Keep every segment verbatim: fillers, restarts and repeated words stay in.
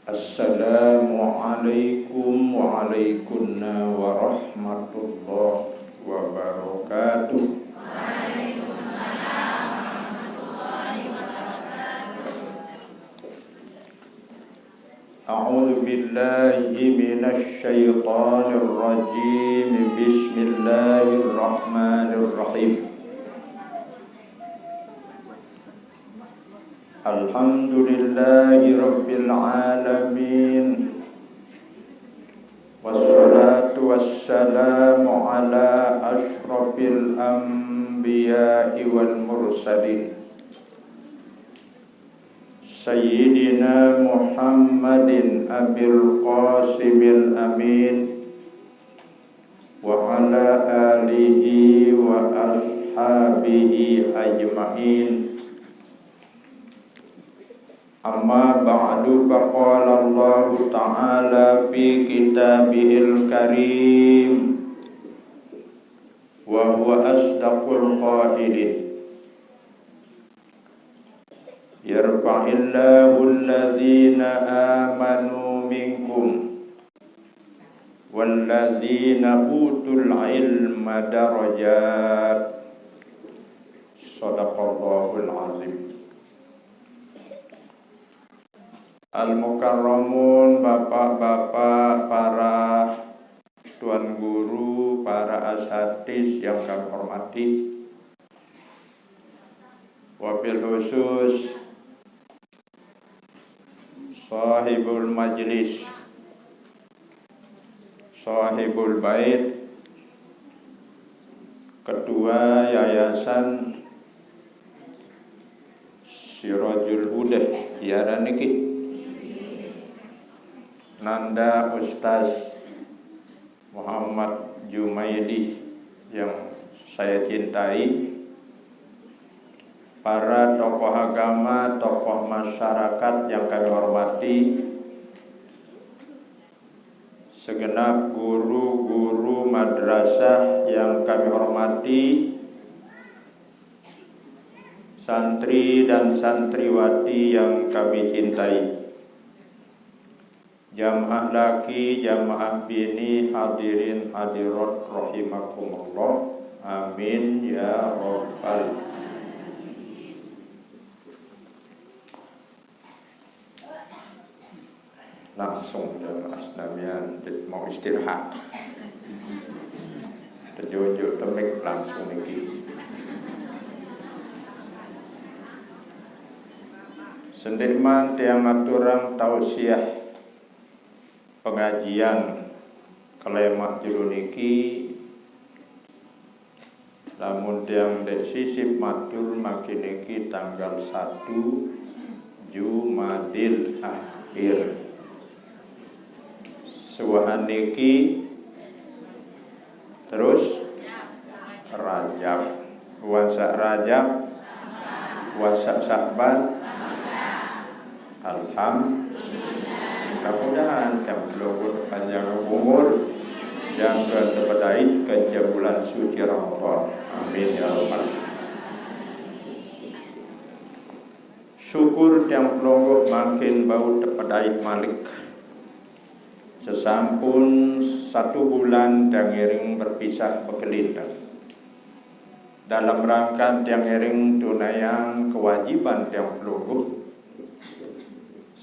Assalamualaikum wa alaikunna warahmatullahi wabarakatuh. أعوذ بالله من الشيطان الرجيم. بسم الله الرحمن الرحيم. الحمد لله رب العالمين. والصلاة والسلام على أشرف الأنبياء والمرسلين. سيدنا محمد أبي القاسم الأمين وعلى آله وأصحابه أجمعين. أما بعد، فقال الله تعالى في كتابه الكريم وهو أصدق القائلين: يرفع الله الذين آمنوا منكم والذين أوتوا العلم درجات. صدق الله العظيم. Al-Mukarramun, bapak-bapak, para tuan guru, para asatiz yang kami hormati, wabil khusus sahibul majlis, sahibul bait, ketua Yayasan Sirajul Huda, ya niki, Nanda Ustaz Muhammad Jumaidi yang saya cintai, para tokoh agama, tokoh masyarakat yang kami hormati, segenap guru-guru madrasah yang kami hormati, santri dan santriwati yang kami cintai, jamaah laki, jamaah bini, hadirin hadirat rahimakumullah. Amin ya rabbal. Langsung jamaah senamian mau istirahat. Tejojo temik langsung niki. Sendikman tiang aturang tausiah pengajian kelemak jero niki, lamun tiang dek sisip matur mangkin niki tanggal satu Jumadil Akhir. Suwahan niki terus Rajab. Puasa Rajab, puasa Sya'ban. Alhamdulillah. Mudah-mudahan kami pelungguh panjang umur, jangka tepedait ka bulan suci Ramadan. Amin ya rabbal. Syukur tiang pelungguh mangkin bau tepedait malik. Sesampun satu bulan tiang ngiring berpisah bekelintang. Dalam rangka tiang ngiring tunaiang kewajiban tiang pelungguh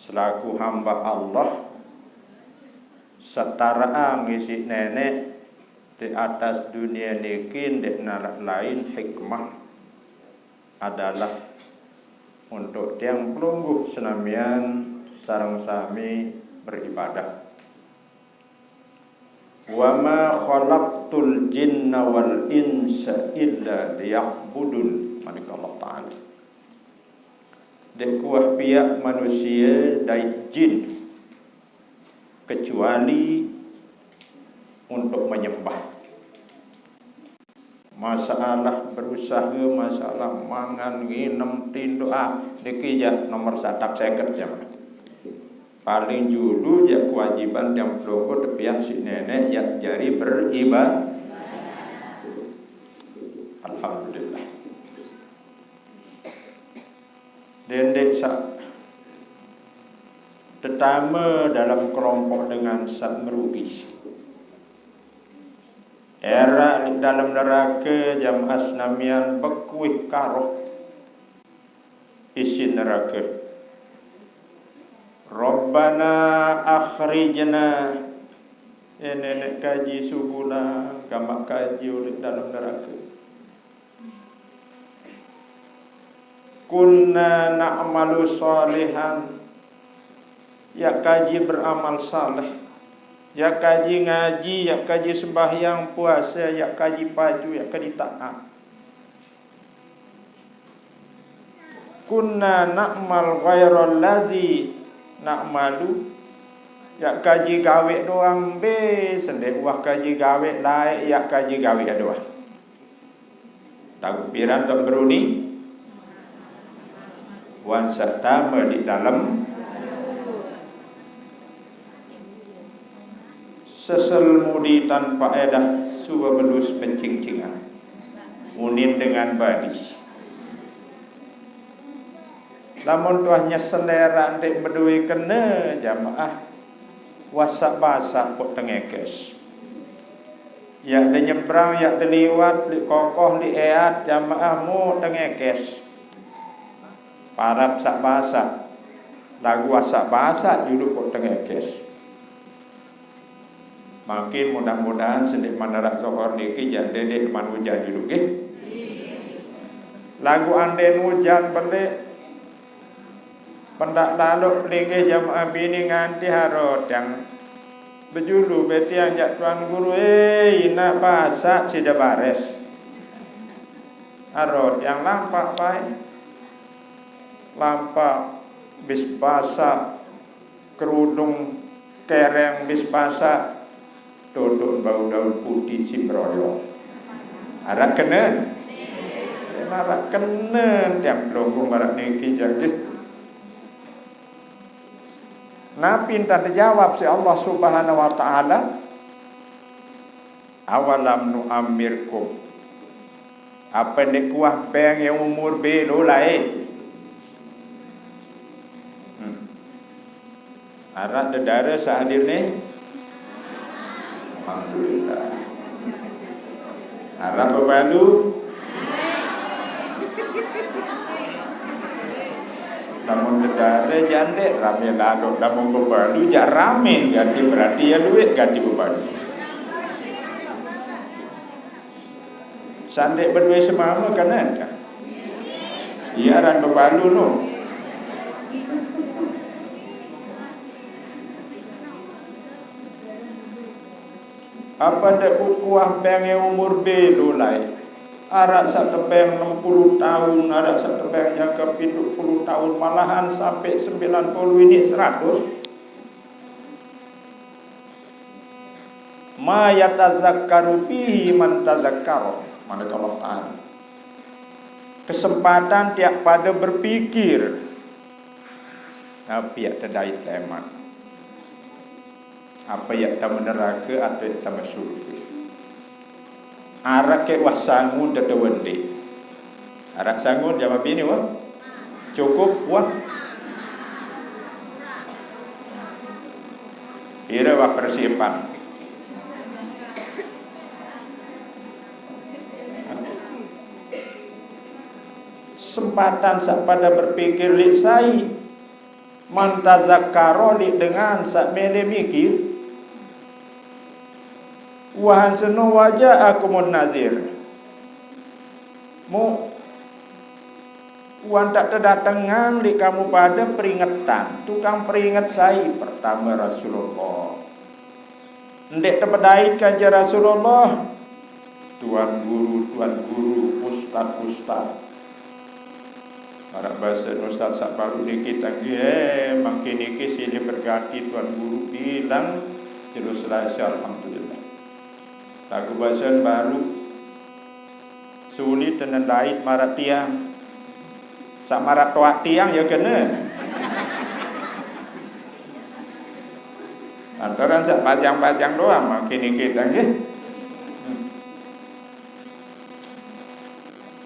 selaku hamba Allah, setara ngisi nenek di atas dunia niki ndak lain hikmah adalah untuk tiang pelungguh senamian sareng sami beribadah. Wa ma khalaqtul jinna wal insa illa liya'budun, manik Allah Ta'ala. Dek kuah piak manusia dait jin kecuali untuk menyembah. Masalah berusaha, masalah mangan, nginem, tinduk, ah, niki jak nomor satak seket ya. Paling julu jak kewajiban tiang pelungguh tepiak si nenek jak jari beribadah. Alhamdulillah. Dendek sak Tetame dalam kelompok dengan saq merugi. Eraq leq dalem nerake jamaah senamian bekuih karoh isin nerake. Rabbana akhrijna. Eh, neneq kaji subula, gamaq kaji uleq dalem nerake. Kunna na'malu shalihan. Yaq kaji beramal saleh. Yaq kaji ngaji, yaq kaji sembahyang, puase, yaq kaji paju, yaq kaji taat. Kunna na'mal ghairal ladzi na'malu. Yaq kaji gaweq doang, mbe sendeq uwah kaji gaweq laeq, yaq kaji gaweq doang. Laguq piran taoq beruni? Wan saq tame leq dalem sesel mudi tanpa edah, sue belus pecingcingan. Unin dengan badi. Lamun tuah nyesel eraq ndeq bedoe kene jamaah, uwah saq basaq poq tengekes. Yaq de nyebrang, yaq de liwat, leq kokoh, leq eat, jamaah, muq tengekes. Parab saq basaq. Laguq uwah saq basaq juluq poq tengekes. Mangkin mudah-mudahan sendeqman araq zohor niki jaq ndeq leman ujan juluq, nggih. Laguq andin ujan beleq, pendaq laloq pelinggih jamaah bini nganti harot tiang bejulu, be tiang jaq Tuan Guru, "Eh, inaq basaq side bares." Harot tiang lampaq pae. Lampaq bis basaq, kerudung kereng bis basaq, tutuq bau daun putih siq beroyong. Araq kenen? Araq kenen tiang pelungguh maraq niki jangkih. Napi entan tejawab siq Allah Subhanahu wa Ta'ala? Awalam nu'ammirkum. Ape ndeq kuah beng ye umur belo laeq? Hmm. Araq dedare saq hadir ne? Alhamdulillah. Araq bebalu? Lamun dedare jaq ndeq rame laloq, lamun bebalu jaq rame, gati berarti ye lueq gati bebalu. Saq ndeq bedoe semame kenen? Ie aran bebalu no. Ape ndeq kuah beng ye umur belo laeq? Araq saq tebeng enem puluh taun, araq saq tebeng jangke pitu puluh taun, malahan sampe sembilan puluh ini seratus. Ma yatadzakkaru fihi man tadzakkar, manik Allah Ta'ala. Kesempatan tiap pade berpikir, napi yaq tedait leman. Ape yaq tame nerake atau yaq tame surge? Araq ke wah sangun tetewende? Araq sangun jamaah bini wah? Cukup wah? Pire wah persiapan? Sempatan saq pade berpikir leq sai? Man tadzakkara, leq dengan saq mele mikir. Wa ansunu wa ja'akumun nadzir. Mu wan taq tedatengang leq kamu pade peringetan. Tukang peringet sai? Pertame Rasulullah. Ndeq tebedait kance Rasulullah, Tuan Guru, Tuan Guru, Ustad, Ustad. Maraq basen ustad saq baruq niki tagih, eh, mangkin niki silih bergati Tuan Guru bilang jelo Selase, alhamdulillah. Laguq basen baruq sulit tenen dait maraq tiang. Saq maraq toaq tiang ya kene. Lantaran saq pajang-pajang doang, mangkin niki tagih.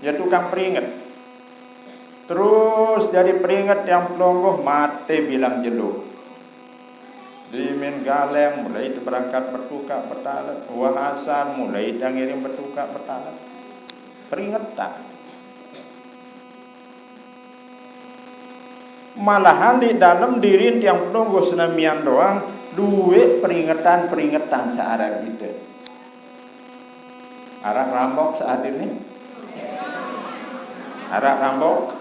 Ya tukang peringet. Terus jari peringet tiang pelungguh mate bilang jelo. Limin Galeng mulai berangkat bertukak bertalet, Wahasan mulai ngiring bertukak bertalet. Peringetan. Malahan di dalam diri tiang pelungguh senamian doang, duit peringetan-peringetan searah kita. Arak rambok seadir nih. Arak rambok.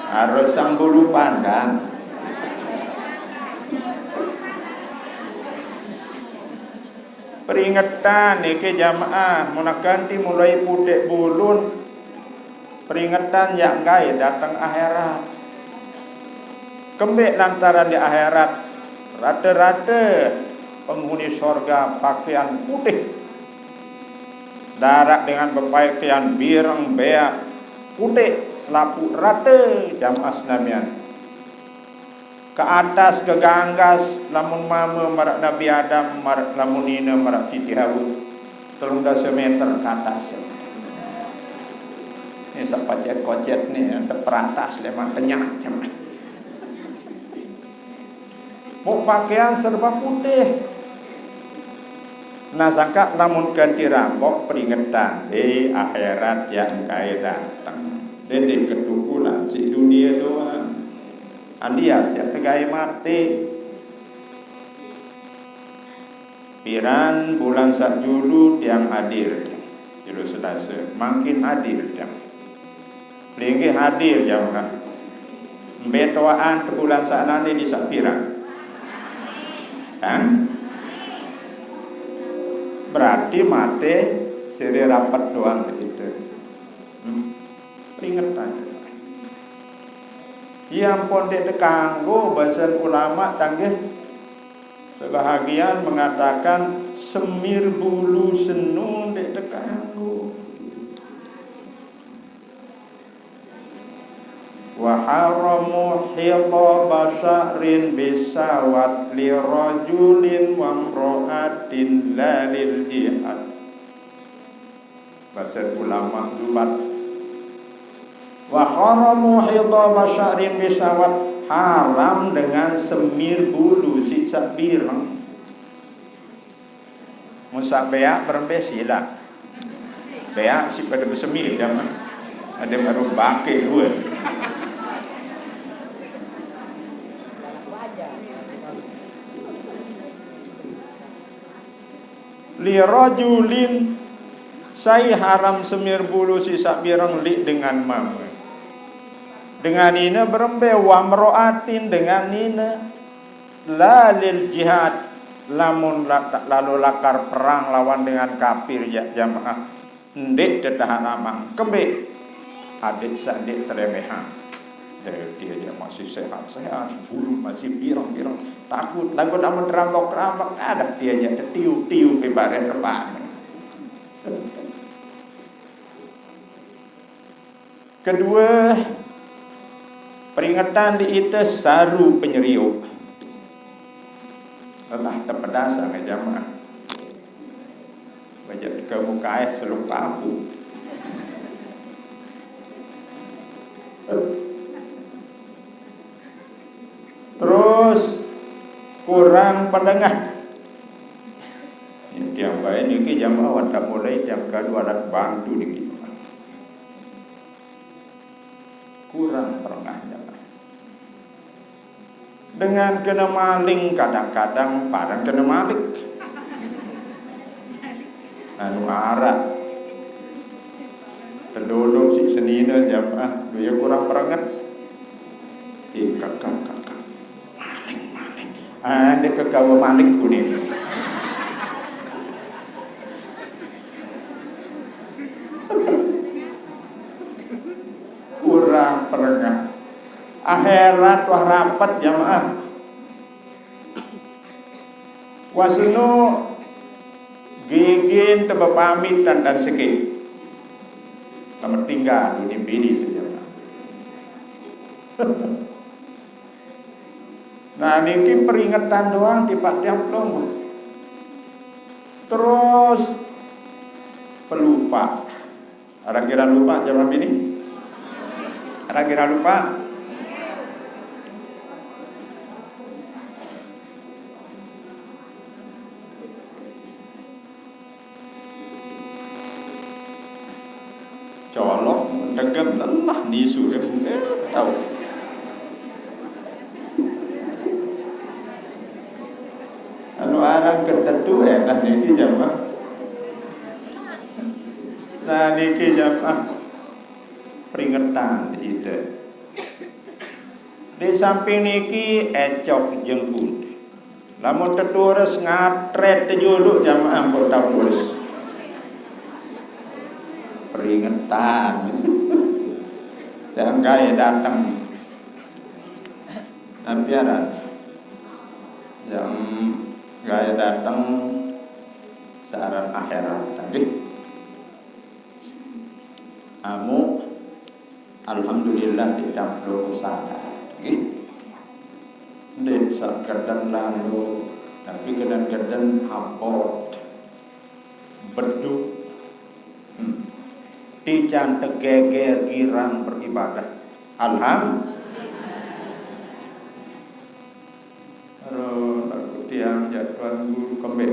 Harus sang bulu pandan. Peringetan niki jamaah, munakan ti mulai putek bulun. Peringetan yak enggai dateng akhirat. Kembek lantaran di akhirat, rata-rata penghuni sorga pakaian putih. Darat dengan berpakaian bireng beak putih, selapuq rata jamaah senamian. Ke atas, ke ganggas, lamun mame maraq Nabi Adam, maraq lamun nine maraq Siti Hawa. Telung dase meter ke atas. Ini saq pacet-kocet nih, ente perantas leman tenyak. Mau pakaian serba putih. Nah, sangkaq lamun kanti rambok peringetan, eh, akhirat yang engkai dateng. Dendeq ketukulan siq dunie doang. Andias ya tegai mate. Piran bulan saq julu tiang hadir, julu Selase, mangkin hadir tiang. Linggih hadir jamaah. Mbe toaqan te bulan saq nane di saq piran? Hah? Berarti mate sire rapet doang begitu. Hmm. Peringetan. Ye ampun ndeq tekanggo, basen ulama tanggih sebahagian mengatakan semir bulu senu ndeq tekanggo. Wa haramu hidha basya'rin bisawat li rajulin wa imra'atin la lil jihad. Basen ulama lubat. Wa haramu hidha basya'rin bisawat, haram dengan semir bulu siq saq bireng. Mun saq beak berembe silaq. Beak siq pade besemir, jaman. Ade baru bake due. Li rajulin, sai haram semir bulu siq saq bireng, li dengan mame. Dengan nine berembe, wa imra'atin, dengan nine. La lil jihad, lamun la-, lalo lakar perang lawan dengan kapir, ya jamaah. Ndeq teteharamang. Kembe? Adeq saq ndeq teremehan. Dait ie jaq masih sehat-sehat, bulu masih bireng-bireng. Takut, laguq lamun rambok-rambok, adah ie jaq tetiup-tiup ibarat rebane. Kedue, peringetan di ite saru penyerioq. Lelah tepedas ame jamaah. Bajaq tekamu kaeh selung paku. Terus kurang pendengah. Tiang bae niki jamaah wantah mulai tiang kadu alat bantu niki. Kurang perengah jamaah. Dengan kena maling, kadang-kadang padang kena malik. Anu araq. Tedolok siq senine jamaah, duh, ye kurang perenget. Ih, kakak, kakak. Maling, maling. Ah, ndeq kegawe maling kuning. Kurang perengah. Akhirat wah rapet, jamaah. Wasenu gigin tebepamit tantan seke. Selamat tinggal dunie bini tu, jamaah. Nah, niki peringetan doang tipaq tiang pelungguh. Terus pelupa. Araq kira lupa jamaah bini? Ora kira lupa. Colok, tegem, lelah, nisu, eh, tahu. Anu aran ketetu, eh, nah, niki jamaah. Nah, niki jamaah peringetan kita. Di samping niki ecok jengkut. Lamun tetures ngatret tejulu jamaah mbok tapures. Peringetan. Jangan gae datang. Nampiaran. Yang gae datang searan akhirat tadi. Amu, alhamdulillah, tidak perlu sadar. Nggih. Ndeq sageden lalu, tapi geden-geden abot. Beduk. Hmm. Tican tegeger girang beribadah. Alham. Ero lagu tiang jatuhan guru kembe.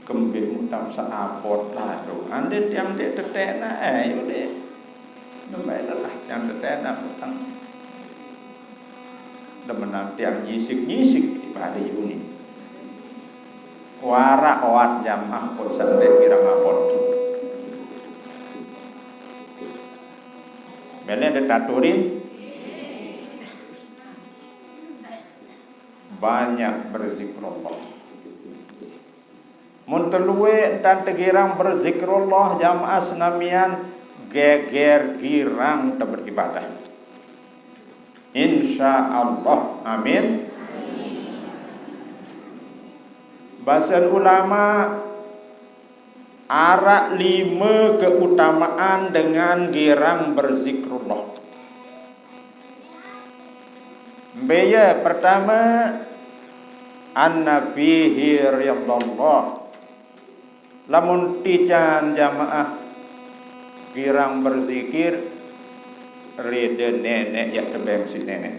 Kembe mutam seabot lalu. Andin tiang ndeq tetenak, eh, yo ndeq. Nembe lelah tiang tetenak utang. Demenan tiang nyisik-nyisik ibadah uni. Wara oat jamaah pun sendek kirang abot. Mele ndeq taturin. Banyak berzikrullah. Mun telue entan tegirang berzikrullah, jamaah senamian geger girang teberibadah. Insya Allah. Amin. Basen ulama, araq lime keutamaan dengan girang berzikrullah. Mbe ye? Pertame, anna fihi ridallah. Lamun tican jamaah girang berzikir, rede Neneq yaq tebeng siq Neneq.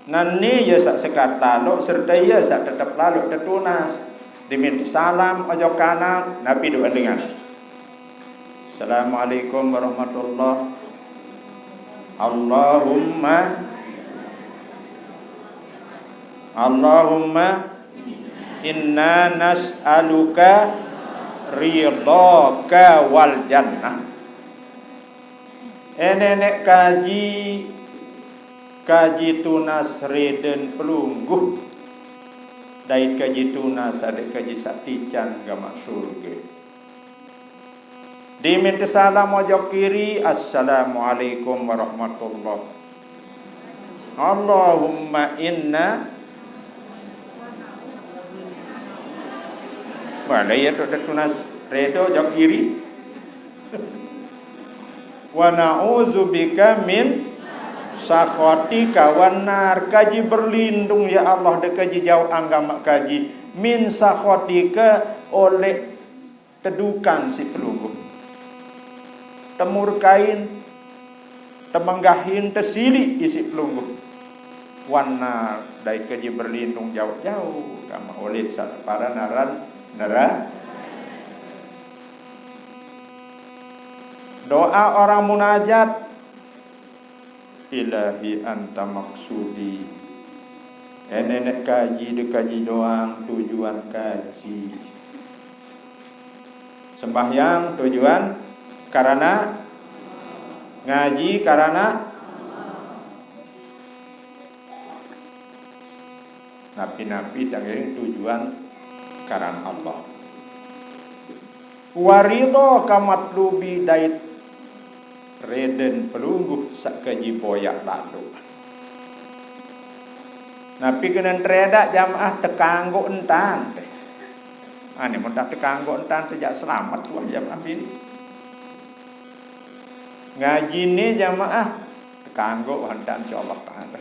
Nani ye saq sekat laloq serte ye saq tetep laloq tetunas. Dimin salam ojok kanan, napi doa dengan? Assalamualaikum warahmatullah. Allahumma, Allahumma inna nas'aluka ridhaka wal jannah. Eneneq kaji, kaji tunas reden pelungguh, dait kaji tunas adeq kaji saq tican gamaq surge. Dimin tesalam ojok kiri, "Assalamualaikum warahmatullah." Allahumma inna. Wah, lah iya tuq tetunas redo ojok kiri. "Wa na'udzubika min sakhatika wan nar." Kaji berlindung, ya Allah, de kaji jauq anggamaq kaji, min sakhatika, oleh tedukan siq pelungguh. Temurkain, temenggahin, tesiliq isiq pelungguh. Wan nar, dait kaji berlindung jauq-jauq, gamaq olih saq teparan aran nera-, doa orang munajat. Ilahi anta maksudi. Eneneq kaji de kaji doang tujuan kaji. Sembahyang tujuan karena, ngaji karena, napi-napi tangiring tujuan karena Allah. Wa ridhaka matlubi, dait reden pelungguh saq kaji boyaq laloq. Napi kenen teredaq jamaah tekanggo entan. Ane mun dah tekanggo entan tejaq selamet wah jamaah bini. Ngajine jamaah tekanggo wah entan insyaallah taala.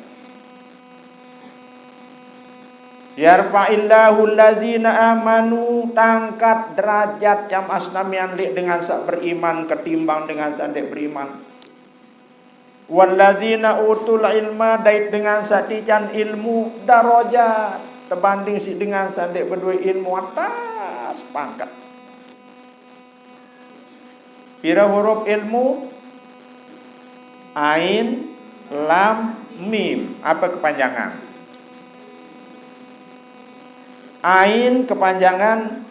Yarfa'illahu allazina amanu, tangkat derajat jamaah senamian leq dengan saq beriman ketimbang dengan saq ndeq beriman. Walladzina utul ilma, dait dengan saq tican ilmu, darajat, tebanding siq dengan saq ndeq bedowe ilmu, atas pangkat. Pire huruf ilmu? Ain, lam, mim. Ape kepanjangan? Ain kepanjangan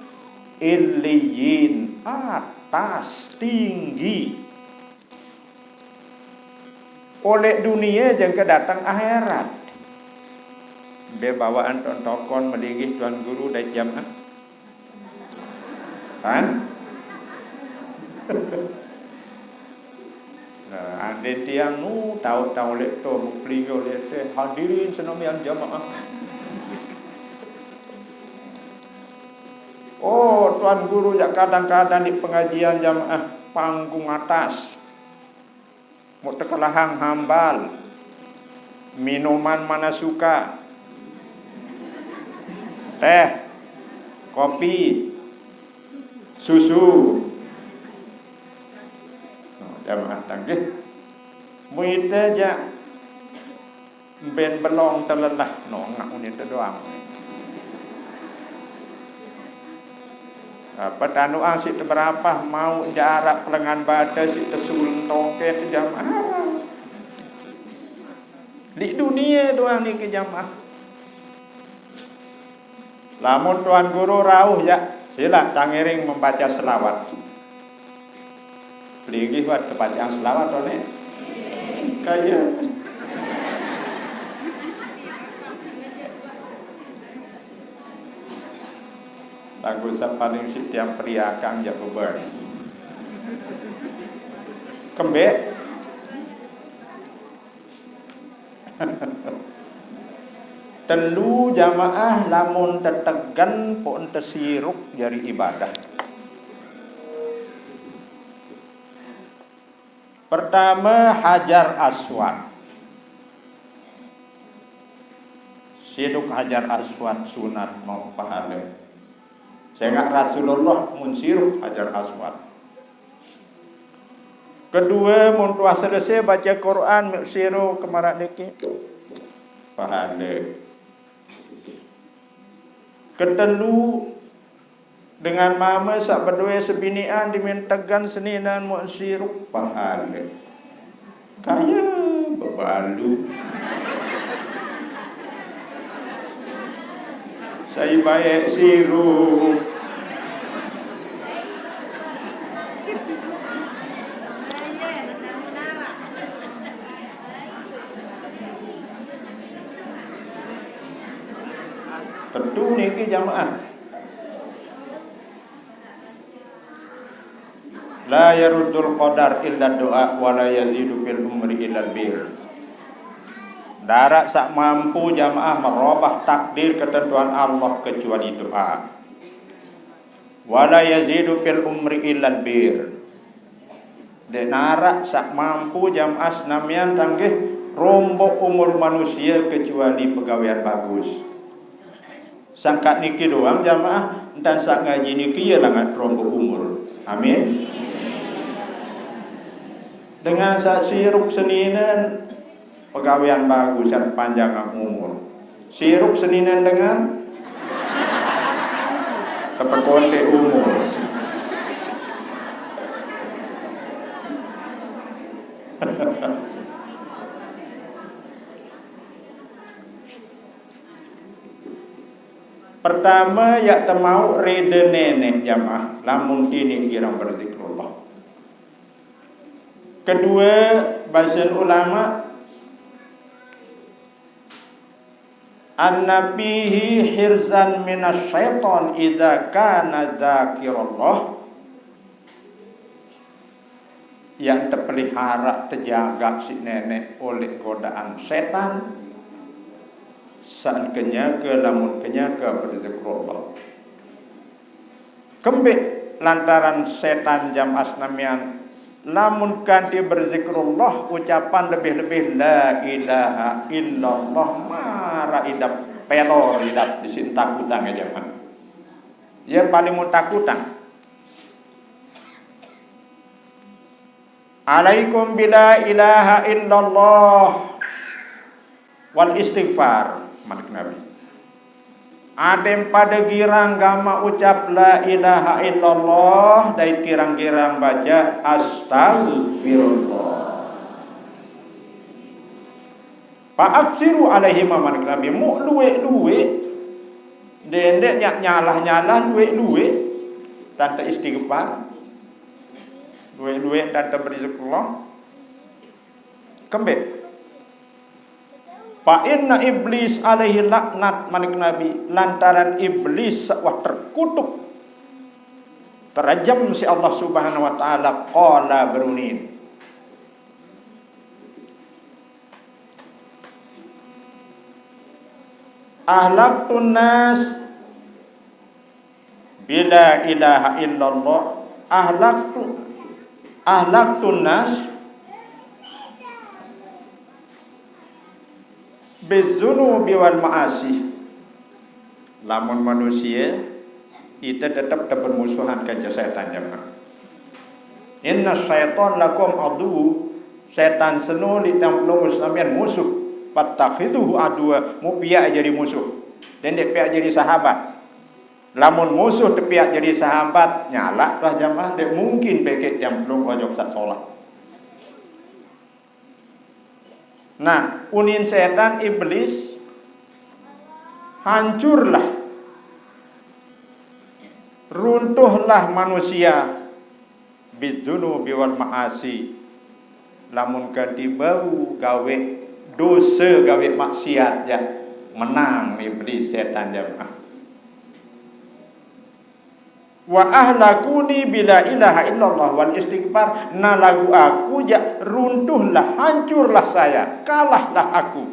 Illiyin, atas, tinggi. Oleq dunie jangke dateng akhirat. Mbe bawaqan tokon melinggih Tuan Guru dait jamaah? Kan? Nah, andin tiang nu tao-tao leq to, mepelinggo leq te, hadirin senamian jamaah. Oh, Tuan Guru, jaq kadang-kadang di pengajian jamaah panggung atas. Muk tekelahang hambal, minuman mana suka, teh, kopi, susu. No, jamaah tanggih. Muite jaq mben belong telelah, no, ngaq unin te doang. Apa tanuang siq teberapah mauq jarak pelengan bate siq tesul toke te jamaah. Leq dunie doang niki jamaah. Lamun Tuan Guru rauh, ya, silaq tangiring membaca selawat. Pelinggih wah tebacang selawat, to, Nek? Kaya. Laguq saq paling siq tiang periakang jaq beban. Kembeq? Telu jamaah lamun tetegen pok ente siruk jari ibadah. Pertame, Hajar Aswad. Siruk Hajar Aswad sunat mauq pahale. Sengaq Rasulullah mun siruk Hajar Aswad. Kedue, mun tuah selese bace Quran, mauq siruk kemaraq niki, pahale. Ketelu, dengan mame saq bedowe sebiniqan dimin tegen seninen mauq siruk, pahale. Kaya bebalu. Sai bae siruk. Tetu niki jamaah. La yaruddul qadar illa doa, wa la yazidu fil umri illal bir. Ndaraq saq mampu jamaah merobah takdir ketentuan Allah kecuali doa. Wa la yazidu fil umri illal bir. Ndeq naraq saq mampu jamaah senamian tanggih romboq umur manusie kecuali pegawean bagus. Sangkaq niki doang jamaah, entan saq ngaji niki ye langan romboq umur. Amin. Dengan saq siruk seninen pegawean bagus saq panjangang umur. Siruk seninen dengan tepekonte umur. Pertame, yaq temauq rede neneq jamaah, lamun tiniq girang berzikrullah. Kedue, basen ulama, anna fihi hirzan minasy syaiton idza kana dzakirallah. Yaq tepelihara, tejagaq siq neneq oleq godaan setan, saq kenyeke lamun kenyeke berzikrullah. Kembeq lantaran setan jamaah senamian, lamun kanti berzikrullah, ucapan lebih-lebih la ilaha illallah, maraq idap, pelor idap, disiq takutang jamaah. Ye paling mun takutang. "Alaikum bila ilaha illallah wal istighfar," manik Nabi. "Adem pada girang gama ucap la ilaha illallah, dait girang-girang baca astagfirullah. Fa aksiru alaihima," manik Nabi, "mu luwe-luwe, dende nyak nyalah-nyalah luwe-luwe, tanta istighfar, luwe-luwe tanta berzikrullah." Kembe? "Fa inna iblis alaihi laknat," manik Nabi, "lantaran iblis sawah terkutuk, terajam si Allah Subhanahu wa Ta'ala, qala berunin, ahlaktun nas bila ilaha illallah, ahlaktu ahlaktun nas bizunubi wal ma'asi." Lamun manusia, kita tetap bermusuhan ka setan, jamaah. "Inna syaitan lakum adu," setan seno li tiang pelungguh samian musuh. "Fattakhiduhu adua," mu piak jadi musuh. Dende piak jadi sahabat. Lamun musuh tepiak jadi sahabat, nyalak lah jamaah, dek mungkin bekek tiang pelungguh ojok sak solah. Nah, unin setan iblis, hancurlah, runtuhlah manusia, bizunubi wal ma'asi, lamun ganti bau gawe dosa, gawe maksiat, ya, menang iblis setan, jamaah. "Wa ahlakuni bila ilaha illallah wal istighfar," nah lagu aku jak runtuhlah, hancurlah saya, kalahlah aku.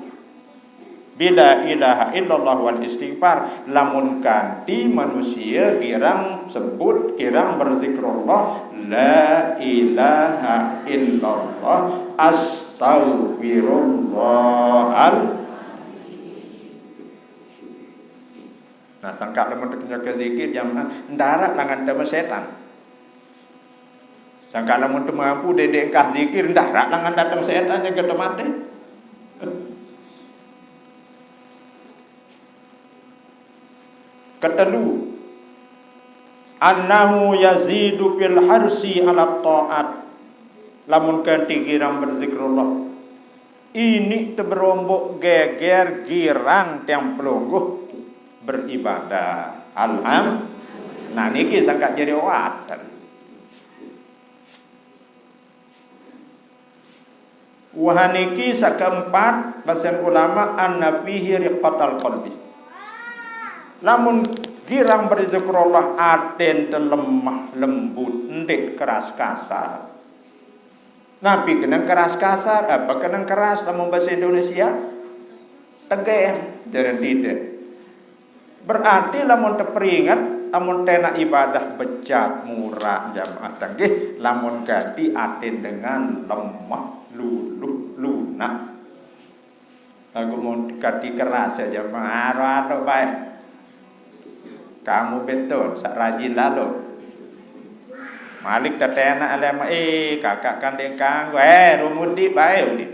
"Bila ilaha illallah wal istighfar," lamun kanti manusia girang sebut, girang berzikrullah, la ilaha illallah, astaghfirullah. Nah, sangka lamun tekenjaka zikir jamaah, ndarat langan tama setan. Sangka lamun temampu dede engkah zikir, ndarat langan datang setan yang kata mati. Ketelu, annahu yazidu fil harsi ala ta'at. Lamun kanti girang berzikrullah, ini teberombok geger girang tiang pelungguh beribadah. Alham-, nah, niki sangka jadi oat. Wah, niki sakeempat, basen ulama, anna fihi riqatal qalbi. Lamun girang berzikrullah, aten te lemah lembut, ndeq keras kasar. Napi kenang keras kasar? Apa kenang keras lamun bahasa Indonesia? Tegeh, jaran dide. Berarti lamun teperinget, lamun tena ibadah becat, murak, jamaah tanggih, lamun ganti aten dengan lemah, luluh, lunak. Lagu mun kati keras aja, maro-aro bae. Kamu betul, sak rajin lalo. Malik tetena alema, eh, kakak kandeng kanggo, eh, rumudi bae udi.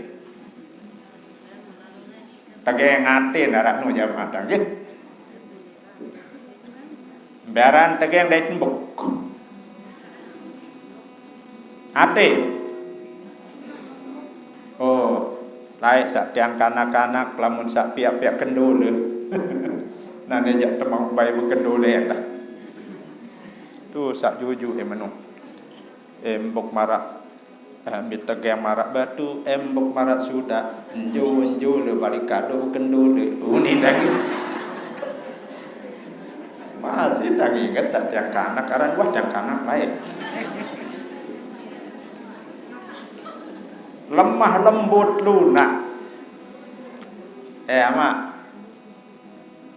Tegeng ate narak nu jamaah nggih. Baran tegeng dait embuk. Ate. Oh, laeq saq tiang kanak-kanak, lamun saq piaq-piaq kendole. Nane jaq temauq bae bekendole endah. Tu saq juju e menu. Embuk maraq, eh, mbe tegeng maraq batu, embuk maraq sudaq, enjo-enjo le balik kadu kendole. Uni tangi. Masih tangi inget saq tiang kanak, aran wah tiang kanak laeq. Lemah lembut lunak. Eh, Amaq.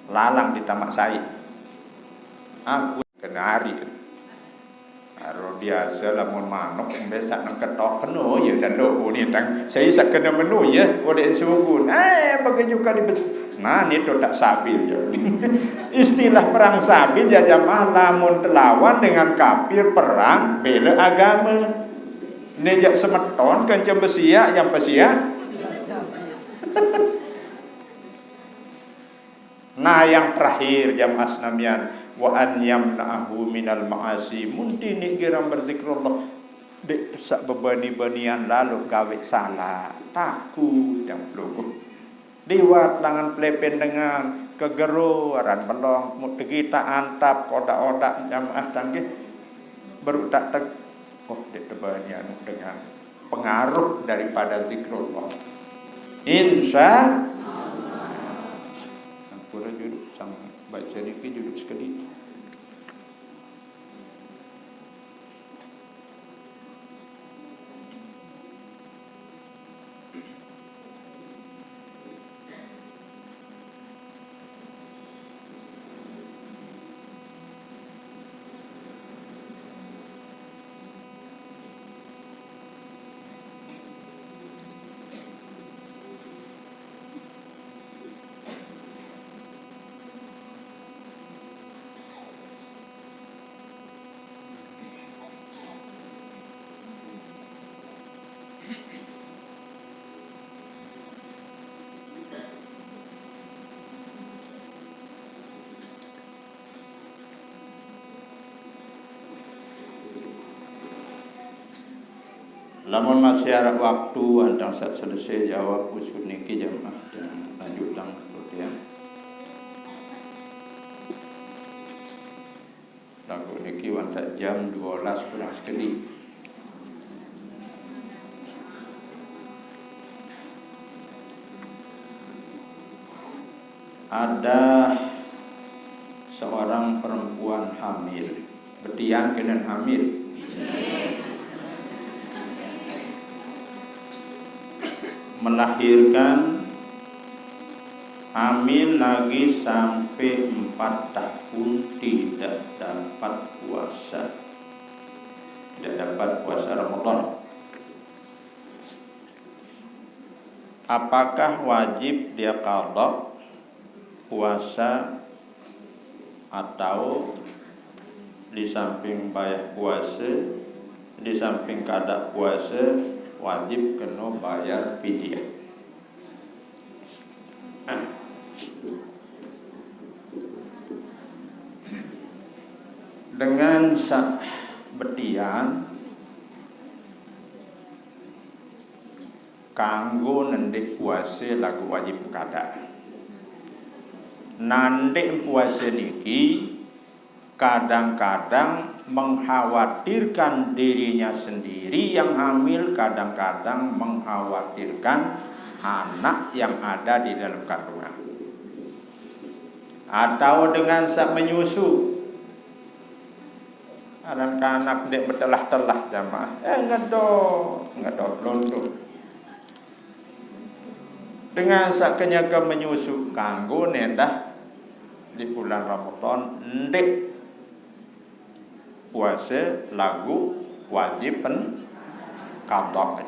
Lalang di tamaq sai. Aku kena hari. Karo biasa lamun manuk mbe saq nang ketok keno ye dan do uni tang. Sai saq kena menu ye, ode sugun. Eh, bagi juga di bes-, nah, ni to tak sabil ye. Istilah perang sabil ya jamaah, lamun telawan dengan kafir, perang bela agama. Ini jak semeton kan jam besiak, yang besiak. Nah, yang terakhir jamaah senamian, wa an yamna'ahu minal ma'asi. Mun tinik girang berzikrullah, dek sak bebani-banian lalu gawe salah. Takut yang pelungguh. Liwat langan pelepen dengan kegeru aran belong, mut tegita antap kodak-odak jamaah tanggih. Baru tak teg-, oh, dek tebani anu dengan pengaruh daripada zikrullah. Insya Allah. Ampura juduk sang baca niki juduk sekali. Lamun masih ada waktu, antang saat selesai jawab usul niki jamaah, jangan lanjutkan, ya. Lagu niki wantah jam dua belas kurang sekali. Ada seorang perempuan hamil. Betian kena hamil. Melahirkan, hamil lagi sampai empat tahun tidak dapat puasa. Tidak dapat puasa Ramadan. Apakah wajib dia qadha puasa atau di samping bayar puasa, di samping kada puasa, wajib kena bayar fidyah? Dengan sak betian, kanggo nendek puasa lagu wajib kada. Nandek puasa niki kadang-kadang mengkhawatirkan dirinya sendiri yang hamil, kadang-kadang mengkhawatirkan anak yang ada di dalam kandungan. Atau dengan sak menyusu, anak-anak dek betelah-telah jamaah, eh, ngedo, ngedo peluntuk. Dengan sak kenyaka menyusu kanggo nendah di bulan Ramadan, ndek puasa lagu wajib pen-, qadha.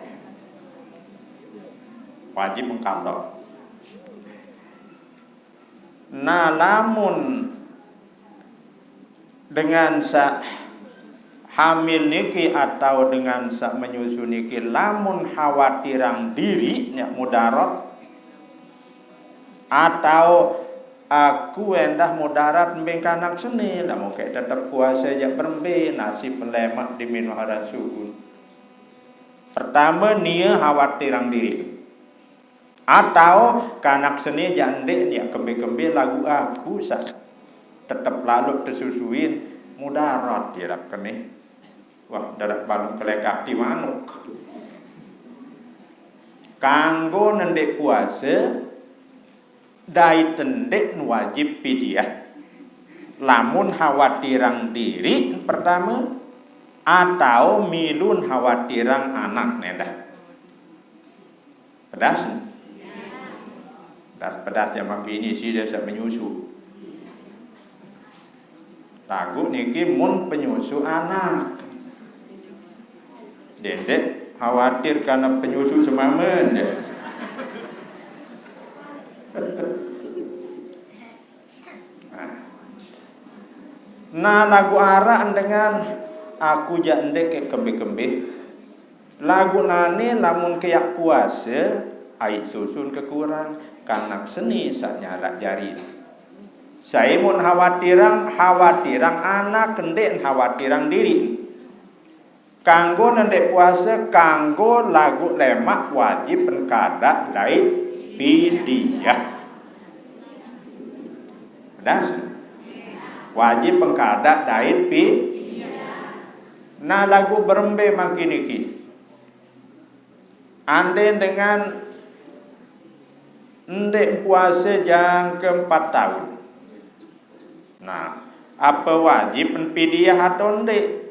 Wajib qadha. Nah, lamun dengan sak hamil niki atau dengan sak menyusu niki, lamun khawatirang diri nyak mudarat, atau aku endah mudarat mbeng kanak seni, lamun kek tetep puasa jak berembe, nasib lemak di minuharan sugun. Pertama, nia khawatirang diri. Atau kanak seni jak ndek nyak kembe-kembe lagu aku sak tetep lalu tesusuin, mudarat dirap kene. Wah, darat balung kelekak di manuk. Kanggo nendek puasa, dai tendek wajib fidyah. Lamun khawatirang diri pertama, atau milun khawatirang anak nendah. Pedas? Pedas, pedas zaman bini sida sak menyusu. Lagu niki mun penyusu anak. Dendek khawatir karena penyusu semamen deh. Nah. Nah, lagu arak dengan aku jak ndek ke kembe-kembe. Laguq nane lamun keaq puase, aiq susun kekurang, kanak seni saq nyalaq jari. Sai mun khawatirang, khawatirang anak, ndeq khawatirang diriq. Kanggo nendeq puase, kanggo laguq lemaq wajib engkadaq dait pidiah. Pedas? Wajib engkadaq dait pi-, nah, laguq berembe mangkin niki? Andin dengan ndeq puase jangke empat taun. Nah, ape wajib pidiah atau ndeq?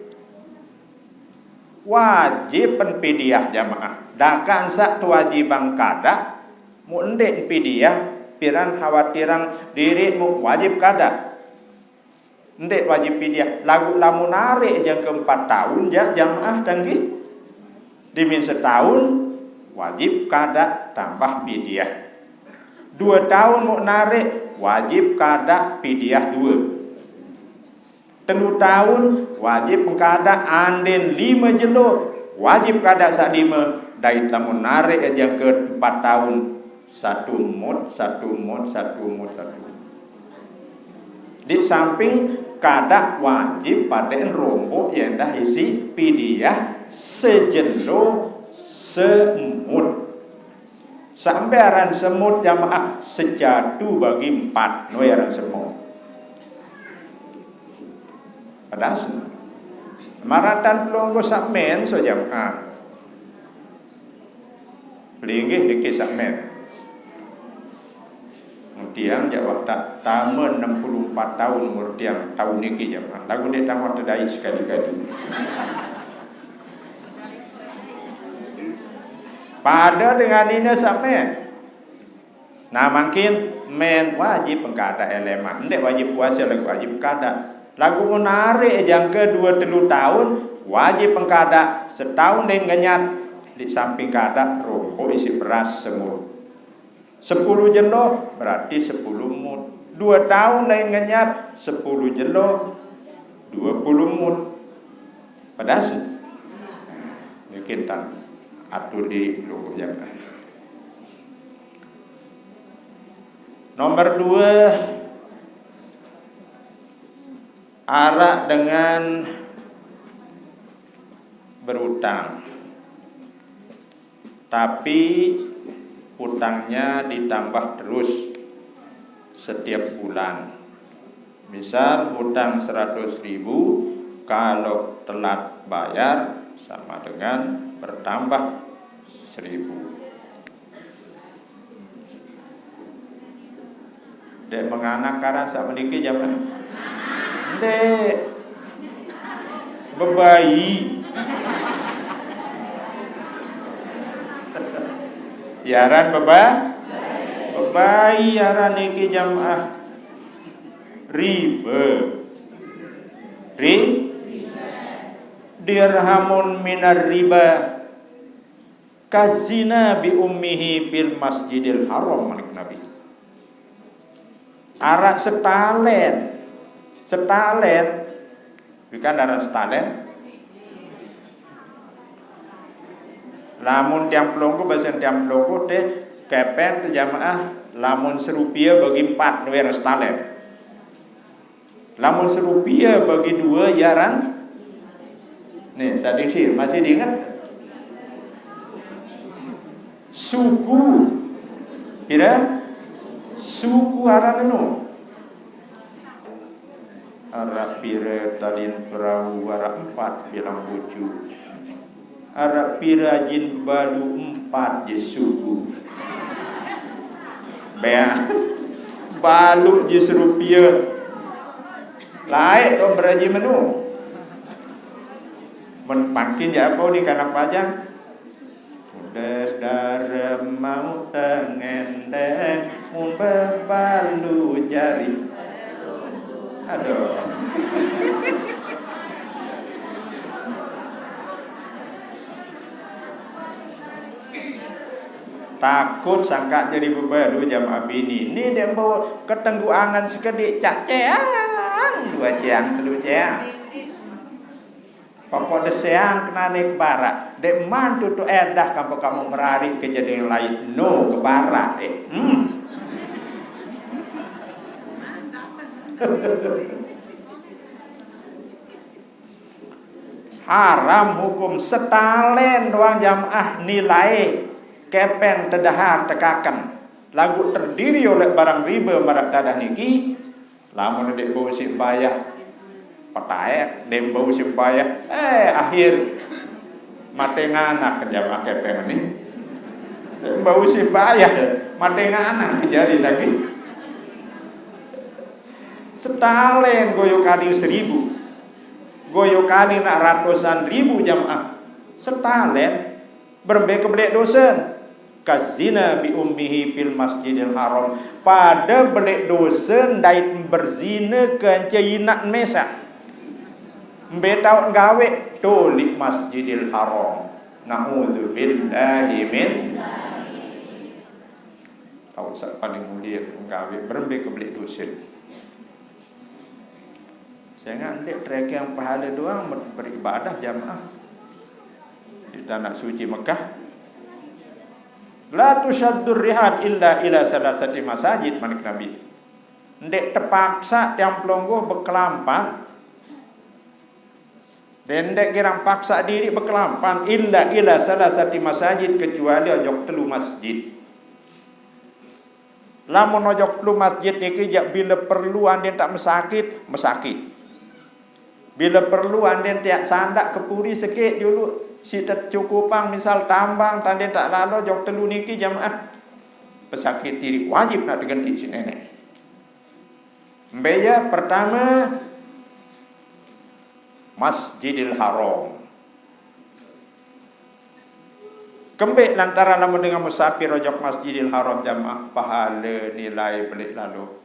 Wajib pidiah, jamaah. Dakaq saq tewajibang kadaq, muq ndeq pidiah, piran khawatirang diriq muq wajib kadaq. Ndeq wajib pidiah. Laguq lamun areq jangke empat taun, jaq jamaah tanggih. Dimin setaun, wajib kadaq tambah pidiah. Due taun muq nareq, wajib kadaq pidiah due. Telu taun, wajib kadaq andin lime jelo, wajib kadaq saq lime, dait lamun nareq jangke empat taun, satu mut, satu mut, satu mut, satu mut. Di samping kadaq wajib padeqn romboq ye endah isiq pidiah sejelo semut. Saq mbe aran semut, jamaah? Sejatu bagi empat, no aran semut. Pedas. Maraq tan pelungguh saq men, so jamaah. Pelinggih niki saq men. Tiang jaq wah tame enam puluh empat taun umur tiang taun niki, jamaah. Laguq ndeq tame tedait sekali-kali. Pade dengan nine saq men. Nah, mangkin men wajib engkadaq lemaq. Ndeq wajib puase, laguq wajib kadaq. Laguq mun areq jangke due telu taun, wajib engkadaq setaun dait ngenyat, di samping kadaq romboq isiq beras semut. Sepulu jelo berarti sepulu mut. Due taun dait ngenyat, sepulu jelo, due pulu mut. Pedas? Niki ntan atur di luhur jamaah. Nomor due, araq dengan berutang, tapi utangnya ditambah terus setiap bulan. Misal hutang seratus ribu, kalau telat bayar sama dengan bertambah seribu. Ndeq menganak aran saq meniki, jamaah? Ndeq. Bebai. Ya, aran beba-, bebai aran niki, jamaah. Riba. Ri-, dirhamun minar riba kazina bi ummihi fil masjidil haram, manik Nabi. Araq setalen. Setalen. Bukan aran setalen. Lamun tiang pelungguh, basen tiang pelungguh te, kepen te, jamaah, lamun serupie bagi empat, nuwer setalen. Lamun serupie bagi due, ya aran. Nih, sading sih, masih diinget? Suku. Pira? Suku aran anu. Araq pire talin perau, araq empat bilang bojo. Araq pire ajin balu, empat je suku. Beak. Balu je serupie. Laeq to beraji menu. Men pangkin jaq ape ni kanak pajang. Udah darem mau tengendeng, mun bebalu jari. Aduh. Takut sangkaq jari bebalu jamaah bini. Ni ndeq mbo ketenggu angen sekediq, caq ceang, due ceang, telu ceang. Pokok deseang kenane ke barak. Dek mantu tu edah kamu, kamu merari ke jadi lain. No ke barak, eh. Hmm. Haram hukum setalen doang jamaah nilai kepeng tedahar tekaken. Lagu terdiri oleh barang riba marak dadah niki, lamun dek bau si bayah, petaek, dek bau si bayah, eh, akhir mate nganak ke jamaah kepeng ni. Dek bau si bayah, mate nganak ke jari lagi. Setalen goyo kali seribu. Goyo kali nak ratusan ribu jamaah. Setalen. Berembe kebelek dosen. Kazina bi ummihi fil masjidil haram. Pada belek dosen dait berzina kance inak mesah. Mbe tau nggawe tuli masjidil haram. Naudzubillahi min. Tau sak paling mulia nggawe berembe kebelek dosen. Sehingga ndeq terekeng pahale doang beribadah jamaah di tanah suci Mekah. La tusyaddur rihal illa ila salasati masajid, manik Nabi. Ndeq tepaksa tiang pelungguh bekelampan. Dendeq girang paksa diri bekelampan illa ila salasati masajid, kecuali ojok telu masjid. Lamun ojok telu masjid niki jaq bila perlu anden tak mesakit, mesakit. Bila perlu anden tiaq sandaq kepuri sekeq julu, siq tecukupang misal tambang tanden tak lalo ojok telu niki jamaah. Pesakit diri wajib nak tegenti siq neneq. Mbe ye? Pertame, Masjidil Haram. Kembeq lantaran lamun dengan musafir ojok Masjidil Haram jamaah pahale nilai beleq lalo.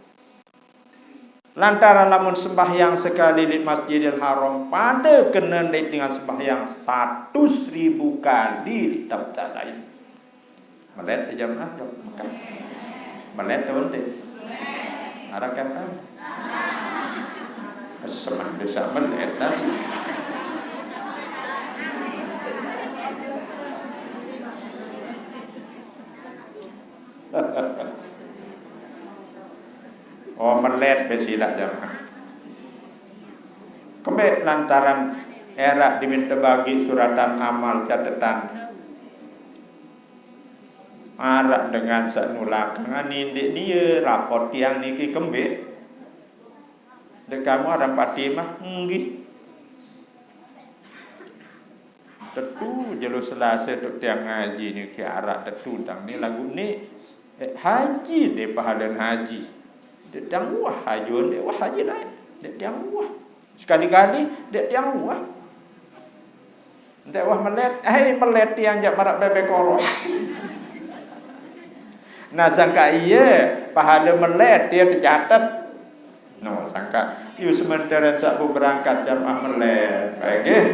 Lantaran lamun sembahyang sekali leq Masjidil Haram pade kenen leq dengan sembahyang satus ribu kali leq taoq saq lain. Melet jamaah dong. Melet tuh ente. Araq kan? Semen desa melet dah sih. Oh, melet besilaq jamaah. Kembeq lantaran eraq dimin tebagi suratan amal catetan. Araq dengan saq nulakang nindeq nie rapot tiang niki kembeq. Ndeq kamu arang Fatimah? Nggih. Tetu jelo Selase tuk tiang ngaji niki araq tetu tang ni lagu ni, eh, haji deh pahalen haji. Ndeq tiang wah haji, ndeq wah haji lain. Ndeq tiang wah. Sekali-kali ndeq tiang wah. Ndeq wah melet, eh, melet tiang jaq maraq bebek koros. Nah, sangkaq ie pahale melet ie tecatet. No, sangkaq ie sementeren saq beberangkat jamaah melet. Baik, nggih.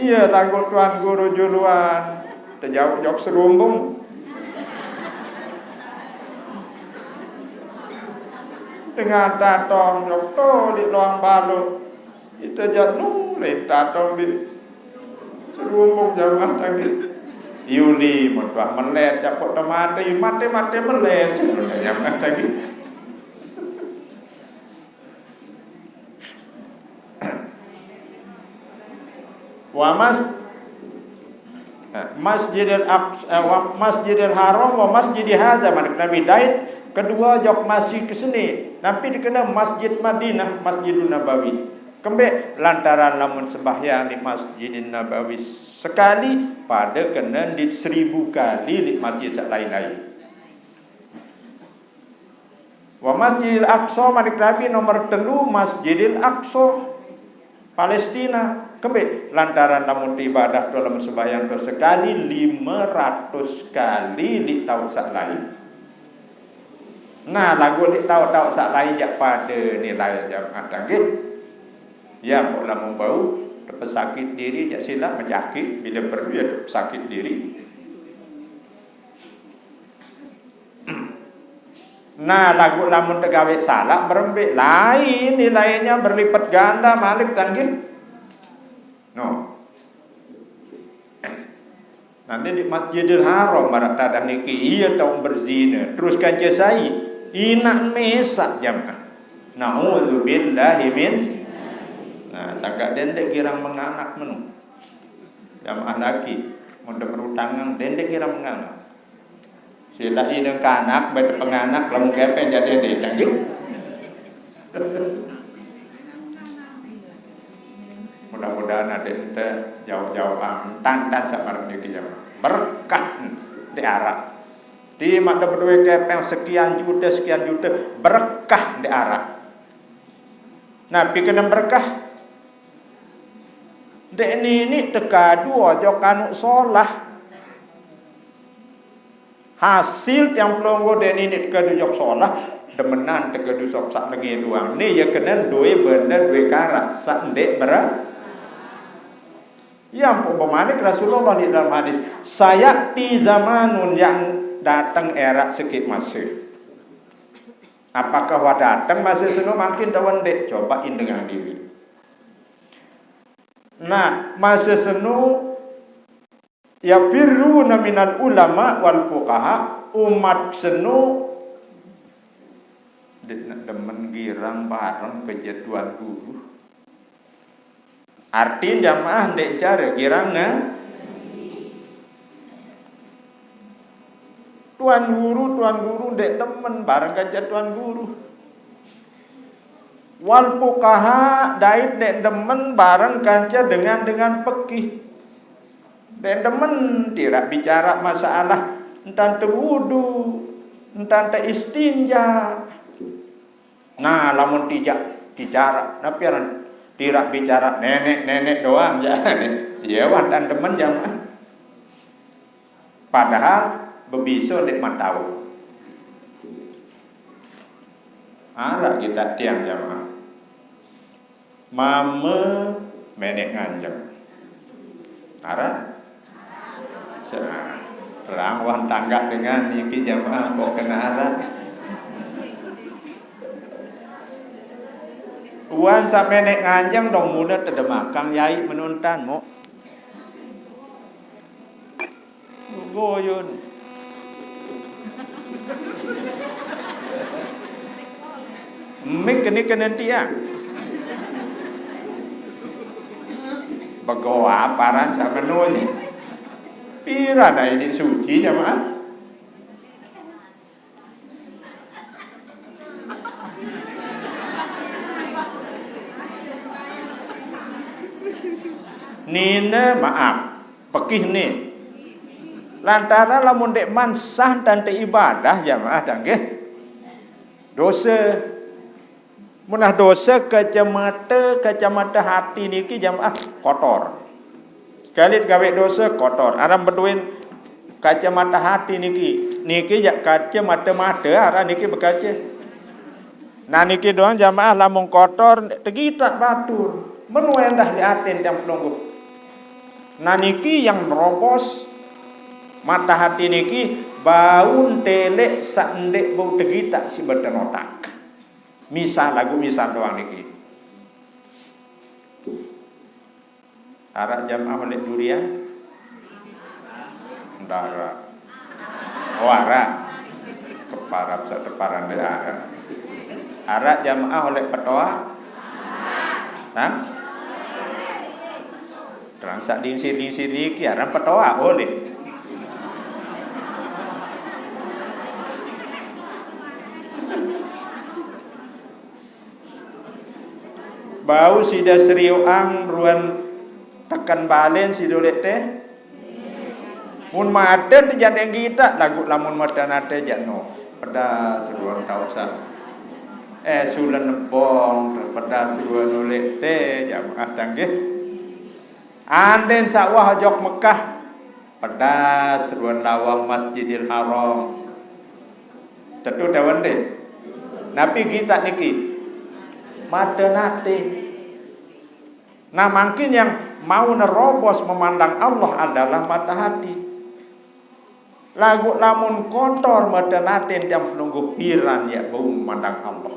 Ie laguq tuan guru juluan tejauq jok serumbung. Dengan tatong jok to leq loang baluq. Ite jaq nulen tatong di serumbung jamaah tadi. Yuli metuah melet, jaq pok temate, mate-mate melet jamaah tadi. Wa mas-, eh, Masjidil Aqs-, eh, wa Masjidil Haram wa masjidi hadza, manik Nabi, dait kedue jok masjid keseni. Napi tekene Masjid Madinah, Masjidun Nabawi? Kembeq? Lantaran lamun sembahyang di Masjidin Nabawi sekali, pade kenen dit seribu kali di masjid saq lain-lain. Wa Masjidil Aqsa, manik Nabi, nomor telu Masjidil Aqsa, Palestina. Kembeq? Lantaran lamun ibadah to, lamun sembahyang to sekali lime ratus kali leq taoq saq lain. Nah, laguq leq taoq-taoq saq lain jaq pade nilai jamaah tadi. Ya, mpok lamun bau tepesakit diri, jaq silaq mejakit, bila perlu ya tepesakit diri. Nah, laguq lamun tegaweq salaq berembeq, lain nilainya berlipat ganda malik tanggih. Ane di Masjidil Haram maraq tadah niki, ie tao berzine. Terus kance sai? Inaq mesaq jamaah. Naudzubillahi min. Nah, sangkaq dendeq girang menganak menu. Jamaah laki, mun de berutangan, dendeq girang menganak. Silaq ineng kanak, bete penganak, lamun kepeng jaq dendeq, nggih. Mudah-mudahan adeq ente jauq-jauqan, entan-entan saq maraq niki jamaah. Berkah ndeq araq. Timaq de bedowe kepeng sekian jute, sekian jute, berkah ndeq araq. Napi kenem berkah? Ndeq niniq tekadu ojok anuq solah. Hasil tiang pelungguh ndeq niniq tekadu ojok solah, demenan tekadu soq saq lenge doang. Ne ye kenen dowe bener, dowe karaq saq ndeq ber-, ya ampun, bemanik Rasulullah di dalam hadis, "Sayati zamanun," yang dateng eraq sekeq mase. Apakah wah dateng mase seno? Mangkin dawek ndeq, coba indengang diriq. Nah, mase seno, yafirruna minal ulama wal fuqaha, umat seno ndeq demen girang bareng kance tuan guru. Artin jamaah ndeq care girang, eh? Tuan guru, tuan guru ndeq demen bareng kance tuan guru. Wal fuqaha dait ndeq demen bareng kance dengan-dengan pekih. Ndeq demen tiraq bicara masalah entan te wudu, entan te istinja. Nah, lamun tijaq bicara, napi aran tiraq bicara neneq-neneq doang, jane. Ye, wah, entan demen jamaah. Padahal bebiso ndeq matau. Araq gitaq tiang jamaah. Mame meneq nganjeng. Araq? Serah. Terang wah tanggaq dengan niki jamaah kok kena araq. Wan saq meneq nganjeng dong mune tedemakang yai menuntan, Mok. Goyon. Mik kene kenen tiang. Begoa paran samenune. Piran ae ini suci jamaah. Nine maaf, pekih ni. Lantaran lamun ndeqman sah tante ibadah jamaah dah nggih. Dose. Menah dose kacamata, kacamata hati niki jamaah kotor. Kalit gawe dose kotor. Aran bedoen kacamata hati niki. Niki jaq kacamata mate, aran niki bekace. Nah, niki doang jamaah lamun kotor, tegitaq batur. Menu endah di aten tiang pelungguh. Nah, niki yang nerobos mata hati niki bau teleq saq ndeq bau tegitaq siq beten otak. Misal, laguq misal doang niki. Araq jamaah oleq durian? Ndaraq. Oh, araq. Keparap saq teparan ndeq araq. Araq jamaah oleq petoaq? Hah? Terang saq dingsir-dingsir niki aran petoaq oleq. Bau side serioqang ruen teken balen side uleq teh? Mun mate te jaq ndeq gitaq, laguq lamun mate nate jaq no. Pedas ruen taoq saq, eh, sulen nebong, pedas ruen uleq teh, jamaah tanggih. Anden saq wah ojok Mekah, pedas ruen lawang Masjidil Haram. Tetu dawende. Napi gitaq niki? Mate nate. Nah, mangkin yang mau nerobos memandang Allah adalah mata hati. Laguq lamun kotor mate nate tiang pelungguh, piran yaq bau memandang Allah.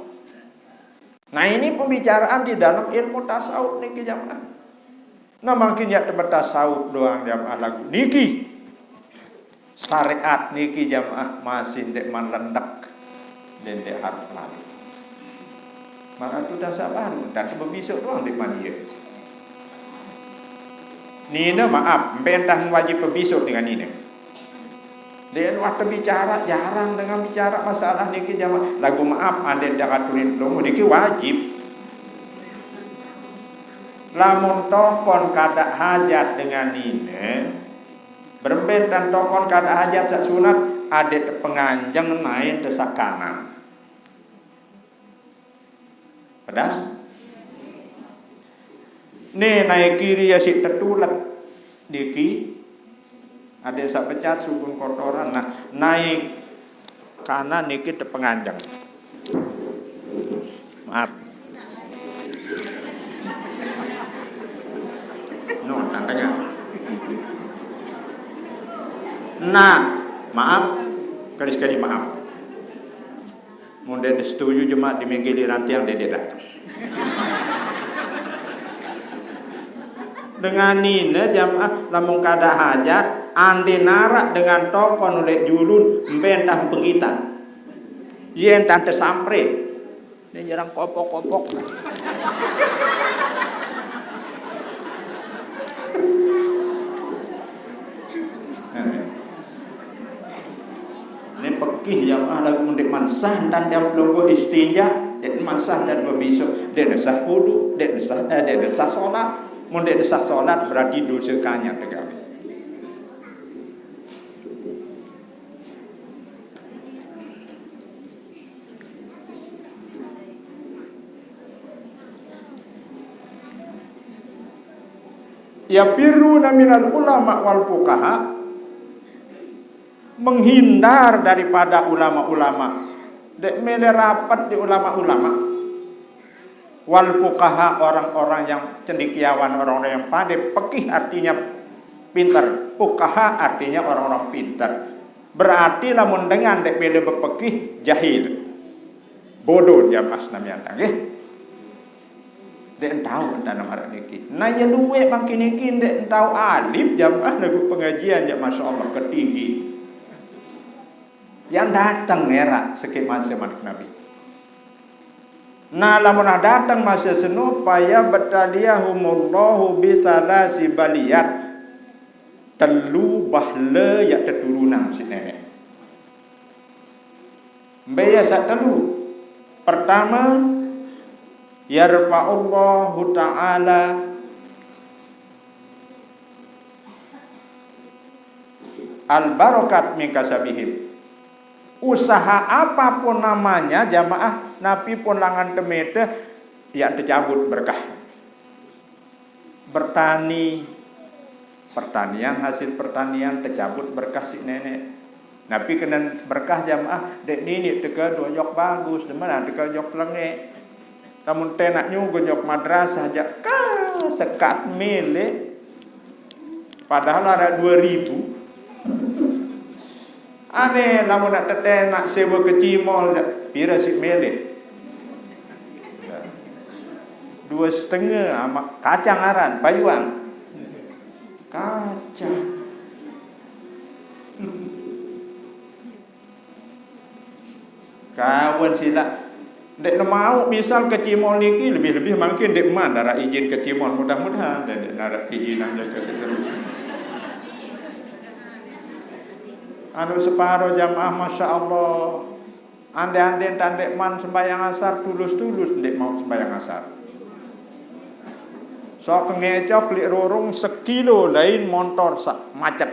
Nah, ini pembicaraan di dalam ilmu tasawuf niki, jamaah. Nah, mangkin yaq tebetasawuf doang jamaah laguq niki. Syariat niki jamaah masih ndeqman lendek, ndeq, ndeq harep lalo. Malah tu dasar baru, ntan bebisuk doang ndeqman ie. Nine maaf, mbe entan wajib bebisuk dengan nine. Ndeq luah tebicara, jarang dengan bicara masalah niki jamaah. Laguq maaf, ande ndeq ngaturin pelungguh niki wajib. Lamun tokon kadaq hajat dengan nine, berembe entan tokon kadaq hajat saq sunat, adeq tepenganjeng naen tesakanan. Pedas? Ni nae kiri ya siq tetulet. Niki adeq saq becat sugul kotoran. Nah, nae kanan niki tepenganjeng. Maaf. No, tantanya. Nah, maaf. Kali sekali maaf. Mun ndeq setuju jemaah di minggu giliran tiang ndeq dateng. Dengan nine jamaah lamun kadaq hajat, ande naraq dengan tokon uleq julun, mbe entan penggitan. Ie entan tesampre. Ni nyerang kopok-kopok. Ni pekih jamaah laguq ndeqman sah entan tiang pelungguh istinja, ndeqman sah entan bebisuk, ndeqne sah wudu, ndeqne sah, eh, ndeqne sah solat. Mun ndeqne sah solat berarti dose kanyang tegawe. Yafirruna minal ulama wal fuqaha, menghindar daripada ulama-ulama. Ndeq mele rapet di ulama-ulama. Wal fuqaha, orang-orang yang cendekiawan, orang-orang yang pade. Pekih artinya pinter. Fuqaha artinya orang-orang pinter. Berarti lamun dengan ndeq mele bepekih, jahil. Bodoh jamaah senamian nggih. Ndeq entau entan maraq niki. Nah, ye lueq mangkin niki ndeq entau alip jamaah laguq pengajian jaq, masyaallah, ketinggi. Yang dateng eraq sekeq mase manik Nabi. Nah, lamun ah dateng mase seno, fayabtaliyahumullahu bisalasi baliyat. Telu bahle yaq teturunang siq Neneq. Mbe ye saq telu? Pertame, yarfa'ullahu ta'ala al-barakat min kasabihim. Usaha apapun namanya, jamaah, napi pun langan temete, yaq tecabut berkah. Bertani, pertanian, hasil pertanian tecabut berkah siq Neneq. Napi kenen berkah jamaah, ndeq niniq teke donyok bagus, demen teke donyok lengeq. Lamun tenaq nyuguh nyok madrasah jaq, ka sekat mele. Padahal araq due ribu. Ane, lamun nak tetenaq sewe kecimol, pire siq mele? Due setenge, amaq, kacang aran, payuang. Kacang. Kawen silaq. Ndeq nemauq misal kecimol niki, lebih-lebih mangkin ndeq man araq ijin kecimol, mudah-mudahan ndeq naraq ijinan jage seterusnya. Anu separo jamaah, masya Allah. Ande-ande entan ndeqman sembahyang asar, tulus-tulus ndeq mauq sembahyang asar. Sok ngecok leq rurung sekilo lain montor saq macet.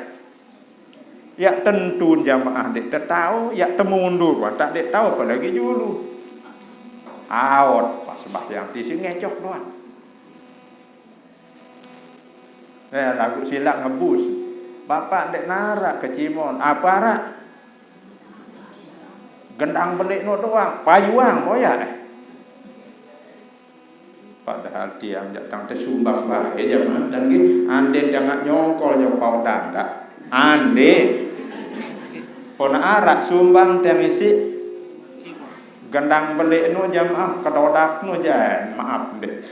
Yaq tentun jamaah ndeq tetao, yaq temundur wah taq ndeq tao, apalagi julu. Aot pas sembahyang tisi ngecok doang. Eh, laguq silaq ngebus. Bapak ndeq naraq kecimol. Ape araq? Gendang beleq no doang, payuang boyaq. Padahal tiang jaq tang tesumbang bae jamaah, dan nggih, anden jangaq nyongkol nyopau dandak. Ande. Pon araq sumbang tiang isiq gendang beleq no jamaah, kedodak no jan, maaf ndeq.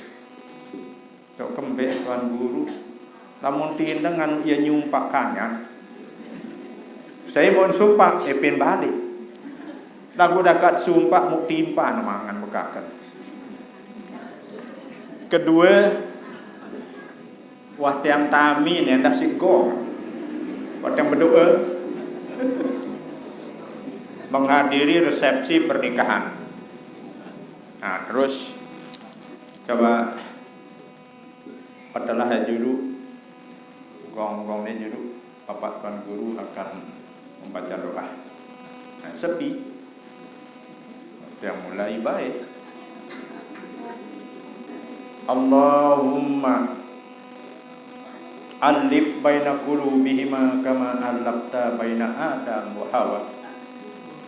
Cok kembeq Tuan Guru. Lamun tindengan ie nyumpaq kanyang. Sai mon sumpak, eh, pin balik. Lagu dakat sumpak, muk timpa ne mangan bekaken. Kedue, wah tiang tami ne endah si gong. Wah tiang bedoe. Menghadiri resepsi pernikahan. Nah, terus coba petelah ya julu, gong-gong ne julu, Bapak Tuan Guru akan membaca doa. Nah, sepi. Yang mulai baik. Allahumma alif baina qulubihima kama alafta baina Adam wa Hawa.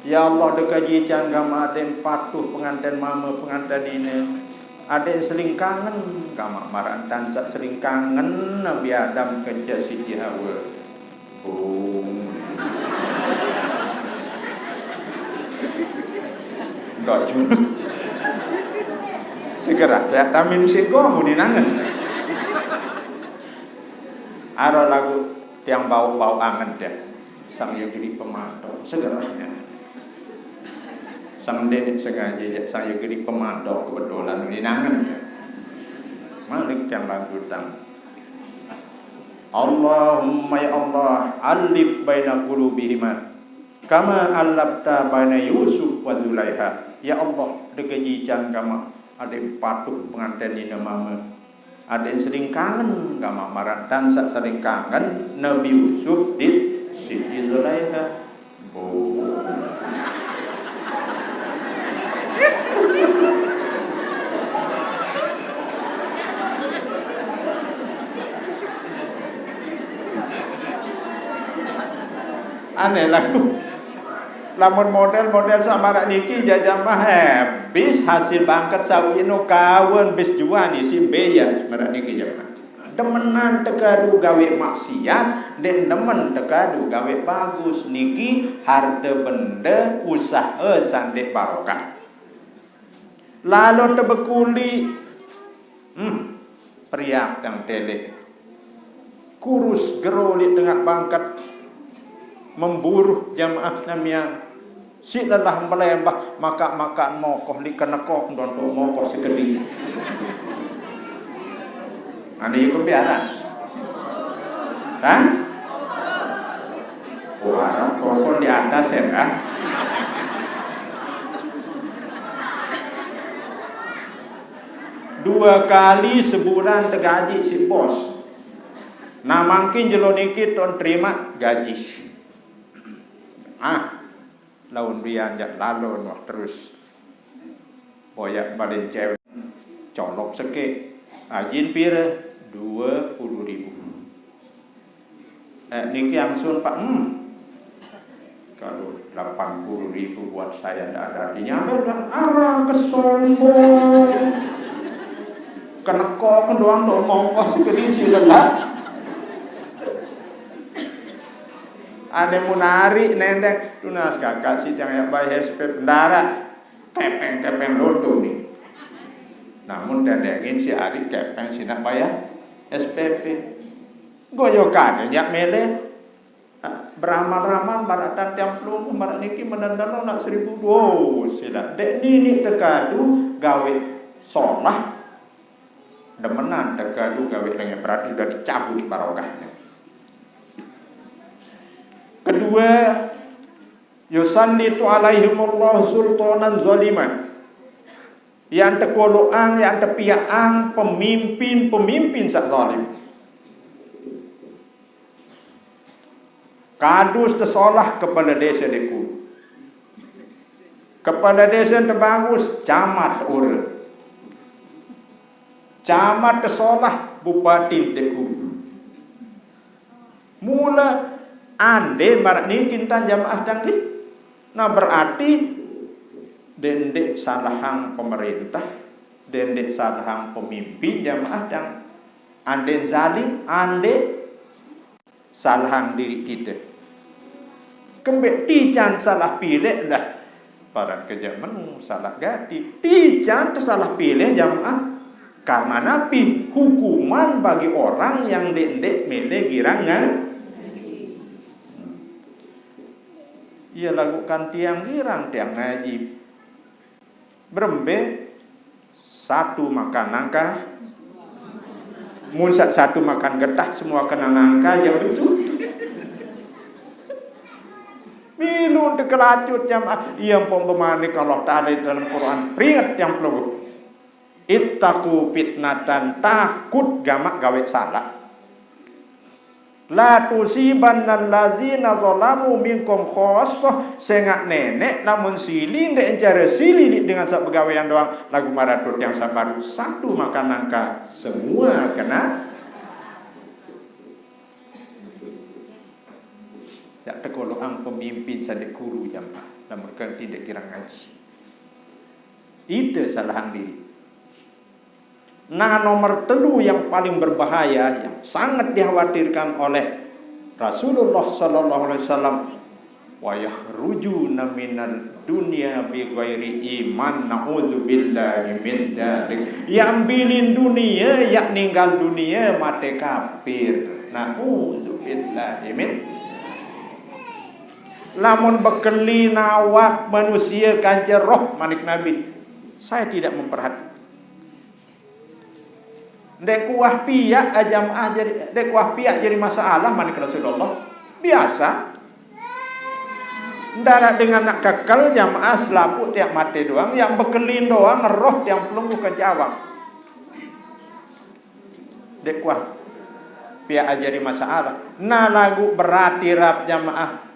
Ya Allah, deka jican gamak aden patuh penganten mame penganten ine. Aden selingkangen gamak marak entan sak selingkangen Nabi Adam kance Siti Hawa. Bung. Ndak jul. Segera tiap tamin siko muni nangen. Aro lagu tiang bau-bau angen deh. Sang yo geri pemadong segerahnya. Sang denek sengaja ya, sang yo geri pemadong kebetulan muni nangen deh. Malik tiang lagu tang. Allahumma ya Allah, alif baina qulubihima kama alafta baina Yusuf wa Zulaiha. Ya Allah, deka jican gamak aden patuh penganten ine mame. Aden selingkangen gamak marak entan sak selingkangen Nabi Yusuf dit Siti Zulaiha. Bo. Aneh lagu. Lamun model-model samarak niki jajamah, eh, bis hasil bangket sawi no kawen bis juan isi beya samarak niki jamaah. Demenan tekadu gawe maksiat, dek demen tekadu gawe bagus niki harte bende usaha sandek barokah. Lalu tebekuli, hmm, periak dang telek. Kurus gero lik tengah bangket. Memburuh jamaah senamian. Si lelah melembah makak-makak mokoh lik kenekok ndonto mokoh sekedi. Ane iku biaran. Hah? Wah, kokon di atas ya, Kak? Dua kali sebulan tegaji si bos. Nah, mangkin jelo niki ton terima gaji. Ah, laun bian jak lalon wah terus. Boyak balen cewek. Colok seke. Ajin pire? Dua puluh ribu. Eh, niki angsun, Pak. Hmm. Kalau delapan puluh ribu buat saya ndak ada artinya. Apa bilang, "Arah kesombong. Kenekok doang tuh mongkos segede si lelah." Ane munari nendeng, "Tunas kakak si tiang yak bayar S P P ndaraq." Kepeng-kepeng loto nih. Namun tendengin si ari kepeng sinak bayar S P P. Goyokan nyak mele. Ah, beramal-ramal maratan tiang pelungguh marak niki menendang nak seribu dua. Sila. Dek nini tekadu gawe solah. Demenan tekadu gawe lenge berarti sudah dicabut barokahnya. Kedua, yusallitu alaihimullahu sultanan zaliman. Yang tekoloang, yang tepiaang pemimpin-pemimpin sak zalim. Kadus tesolah kepala desa deku. Kepala desa tebagus camat ura. Camat tesolah bupati deku. Mula ande marak niki entan jamaah dang nggih. Nah, berarti dendek salahang pemerintah, dendek salahang pemimpin jamaah dang. Ande zalim, ande salahang diri kita. Kembek tican salah pilih lah. Paran kejamen salah gati. Tican salah pilih jamaah. Karena napi? Hukuman bagi orang yang dek-dek mele girangan. Iya lagu kan tiang girang, tiang ngaji. Berembe satu makan nangka. Mun sak satu makan getah semua kena nangka, ya betul. Milu tekelacut jamaah. Iya pun bemanik Allah Ta'ala dalam Quran. Peringat yang peluru. Ittaqu fitnatan, takut gamak gawe salah. La tusibanna allazina zalamu minkum khassah, sengak nenek lamun sili ndek encara sili dengan sak begawean doang, lagu maratot yang sabar satu makan nangka semua kena. Dak tekoloang pemimpin sadek guru jamaah, lamun kan tidak kira ngaji. Itu salah diri. Nah, nomor telu yang paling berbahaya, yang sangat dikhawatirkan oleh Rasulullah sallallahu alaihi wasallam, wa yakhrujuna minad dunya bi ghairi iman, naudzubillahi min dzalik. Yang bilin dunia, yang ninggal dunia mate kafir. Naudzubillahi min. Lamun bekelin awak manusia kance roh, manik Nabi, saya tidak memperhatikan. Ndek kuah piak jamaah jadi, ndek kuah piak jadi masalah, manik Rasulullah. Biasa. Ndara dengan nak kekel jamaah selapu tiap mate doang, yang bekelin doang roh tiang pelungguh ke jawab. Ndek kuah piak jadi masalah. Nah, lagu berarti rap jamaah.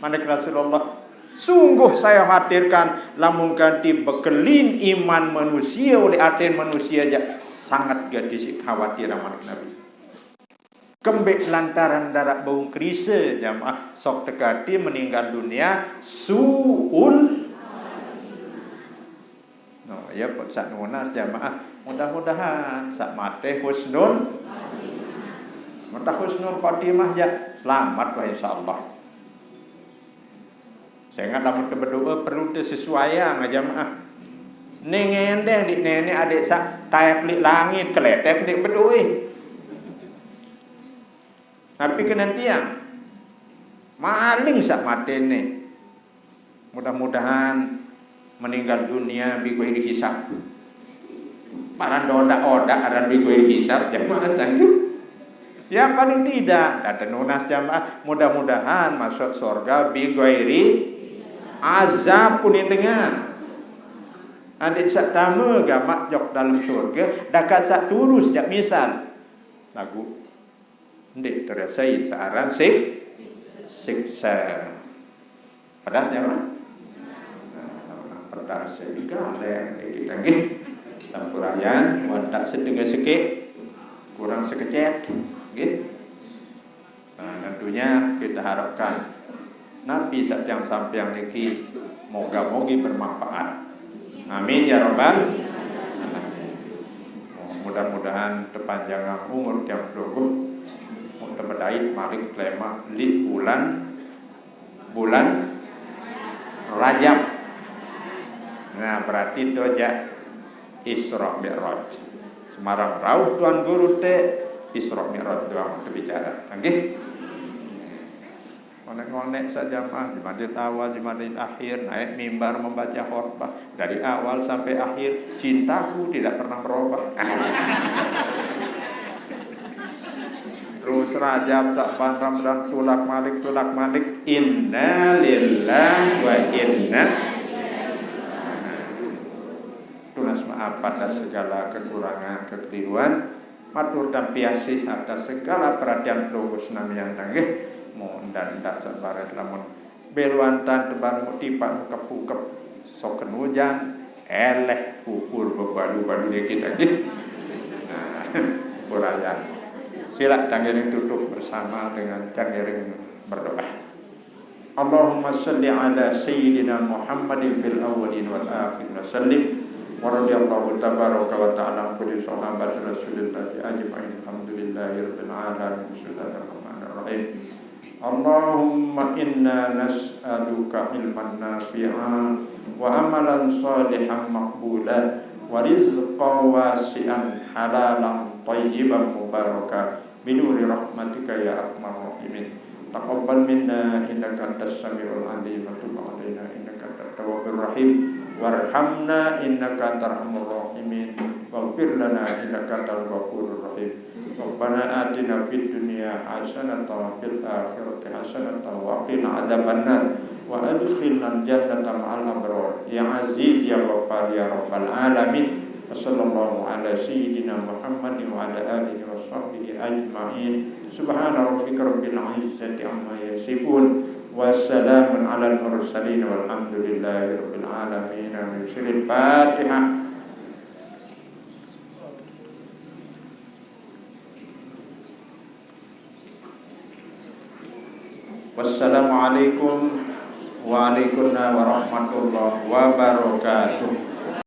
Manik Rasulullah, sungguh saya khawatirkan lamun ganti bekelin iman manusia oleh aten manusia aja sangat gadis khawatir, manik Nabi. Kembek lantaran darak baung krise jamaah sok tekati meninggal dunia suul. No, ya, sak nunas jamaah. Mudah-mudahan sak mate husnul. Mata husnul khotimah ya, selamat lah insyaallah. Saya ingat lamun berdoa perlu sesuaian jamaah. Ning endeng di nenek adik sak tayak lik langit keletek di berdoa. Tapi kenantian maling sak matene. Mudah-mudahan meninggal dunia bi ghairi hisab. Paran dodak-odak aran bi ghairi hisab, jamaah tangguh. Ya, paling tidak, dan nunas jamaah, mudah-mudahan masuk surga bi ghairi azab pun dengan. Adik sak tama gamak jok dalam surga, dakat sak turus jak misal. Lagu. Ndik terasai searan sik-, siksa. Pedas ya, Pak? Nah, pedas ya juga ada yang kita nggih. Sampurayan, watak setengah sekit, kurang sekecet, nggih. Nah, tentunya kita harapkan napi satiang sampeang niki moga-mogi bermanfaat. Amin ya rabbal alamin. Mudah-mudahan tepanjangan umur tiang pelungguh. Mau tebedait malik lemah li bulan, bulan Rajab. Nah, berarti itu aja Isra Mi'raj. Semarang rauh Tuan Guru te Isra Mi'raj doang terbicara. Nggih. Ngonek-ngonek saja mah, di majlis awal, di majlis akhir, naik mimbar membaca khutbah. Dari awal sampai akhir, cintaku tidak pernah berubah. Terus Rajab, Sa'ban, Ramadan, tulak malik, tulak malik. Inna lillahi wa inna. Tunas maaf pada segala kekurangan, kekeliruan. Matur tampiasih atas segala perhatian pelungguh senamian tanggih. Mohon dan tak sabarat lamun beluantan tebar mutipak mekep-ukep soken hujan, eleh pupur bebalu-balu dikit lagi. Nah, pupur ayam. Sila tangiring tutup bersama dengan tangiring berdoa. Allahumma salli ala sayyidina Muhammadin fil awwalin wal akhirin wa sallim. Wa radiyallahu tabaraka wa ta'ala an kulli sahabati Rasulillah ajma'in. Alhamdulillahi rabbil alamin. Bismillahirrahmanirrahim. Allahumma inna nas'aluka ilman nafi'a wa amalan salihan maqbula wa rizqan wasi'an halalan tayyiban mubaraka binuri rahmatika ya arhamar rahimin. تقبل منا إنك أنت السميع العليم، وتب علينا إنك أنت التواب الرحيم، وارحمنا إنك أنت أرحم الراحمين، واغفر لنا إنك أنت الغفور الرحيم. ربنا آتنا في الدنيا حسنة وفي الآخرة حسنة وقنا عذاب النار، وأدخلنا الجنة مع الأبرار، يا عزيز يا غفار يا رب العالمين. وصلى الله على سيدنا محمد وعلى آله وصحبه أجمعين. سبحان ربك رب العزة عما يصفون، وسلام على المرسلين، والحمد لله رب العالمين. من سر الفاتحة. والسلام عليكم وعليكم ورحمة الله وبركاته.